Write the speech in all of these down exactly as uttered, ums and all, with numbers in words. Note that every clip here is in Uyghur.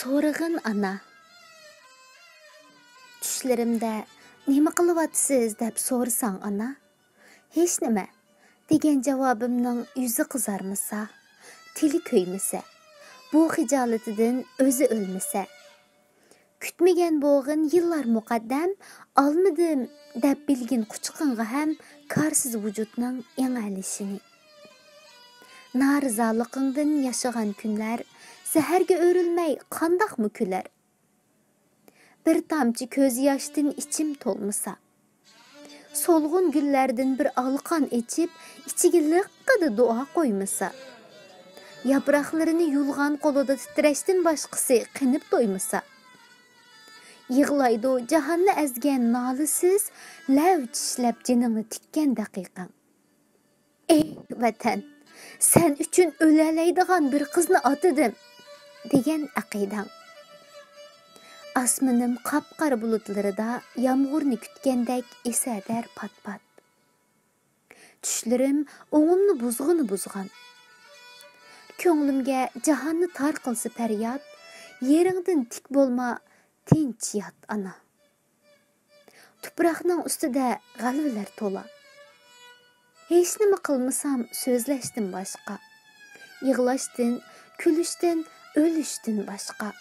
سورىغىن ئانا. چۈشلىرىمدە نېمە قىلىۋاتىسىز دەپ سورىساڭ ئانا، ھېچنېمە دېگەن جاۋابىمنىڭ يۈزى قىزارمىسا، تىلى كۆيمىسە، بۇ خىجالىتىدىن ئۆزى ئۆلمىسە، كۈتمىگەن بوغۇن يىللار مۇقەددەم، ئالمىدىم دەپ بىلگىن قۇچىقىڭغا ھەم كارسىز ۋۇجۇدنىڭ ئېڭەلىشىنى. نارىزالىقىڭدىن ياشىغان كۈنلەر زەھەرگە ئۆرۈلمەي قانداقمۇ كۈلەر؟ بىر تامچە كۆز ياشتىن ئىچىم تولمىسا، سولغۇن گۈللەردىن بىر ئالىقان ئېچىپ، ئىچىگە لىققىدە دۇئا قويمىسا، ياپراقلىرىنى يۇلغان قولىدا تىترەشتىن باشقىسى قېنىپ تويمىسا، يىغلايدۇ جاھاننى ئەزگەن نالىسىز، لەۋ چىشلەپ جېنىڭنى تىككەن دەقىقەڭ. ئېي ۋەتەن، سەن ئۈچۈن ئۆلەلەيدىغان بىر قىزنى ئاتىدىم، دېگەن ئەقىدەڭ. ئاسمىنىم قاپقارا بۇلۇتلىرىدا يامغۇرنى كۈتكەندەك ئېسەدەر پات-پات. چۈشلىرىم ئوڭۇمنى بۇزغىنى بۇزغان. كۆڭلۈمگە جاھاننى تار قىلسا پەرياد، يېرىڭدىن تىك بولما، تىنچ يات ئانا. تۇپراقنىڭ ئۈستىدە غەلۋىلەر تولا. ھېچنېمە قىلمىسام سۆزلەشتىن باشقا، يىغلاشتىن، كۈلۈشتىن، ئۆلۈشتىن باشقا.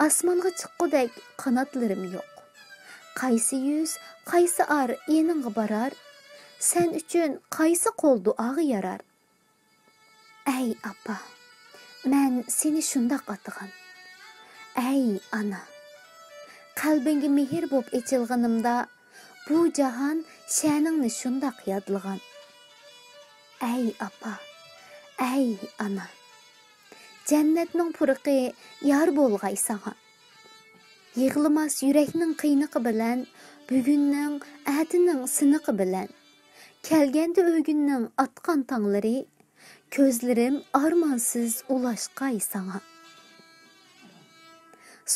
ئاسمانغا چىققۇدەك قاناتلىرىم يوق. قايسى يۈز، قايسى ئار يېنىڭغا بارار؟ سەن ئۈچۈن قايسى قول دۇئاغا يارار؟ ئەي ئاپا، مەن سېنى شۇنداق ئاتىغان. ئەي ئانا، قەلبىڭگە مېھىر بوپ ئېچىلغىنىمدا، بۇ جاھان شەنىڭنى شۇنداق يادلىغان. ئەي ئاپا، ئەي ئانا، جەننەتنىڭ پۇرىقى يار بولغاي ساڭا. يىغلىماس يۈرەكنىڭ قىينىقى بىلەن، بۈگۈننىڭ، ئەتىنىڭ سىنىقى بىلەن، كەلگەندە ئۆگۈننىڭ ئاتقان تاڭلىرى، كۆزلىرىم ئارمانسىز ئۇلاشقاي ساڭا.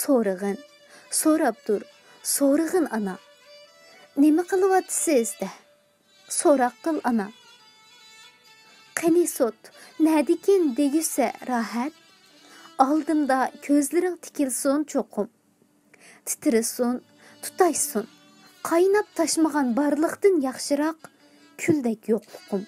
سورىغىن، سوراپ تۇر، سورىغىن ئانا. نېمە قىلىۋاتىسىز دە؟ سوراق قىل ئانا. قېنى سوت، نەدىكىن دېگۈسە راھەت؟ ئالدىمدا كۆزلىرىڭ تىكىلسۇن چوقۇم. تىترىسۇن، تۇتاشسۇن. قايناپ تاشمىغان بارلىقتىن ياخشىراق كۈلدەك يوقلۇقۇم.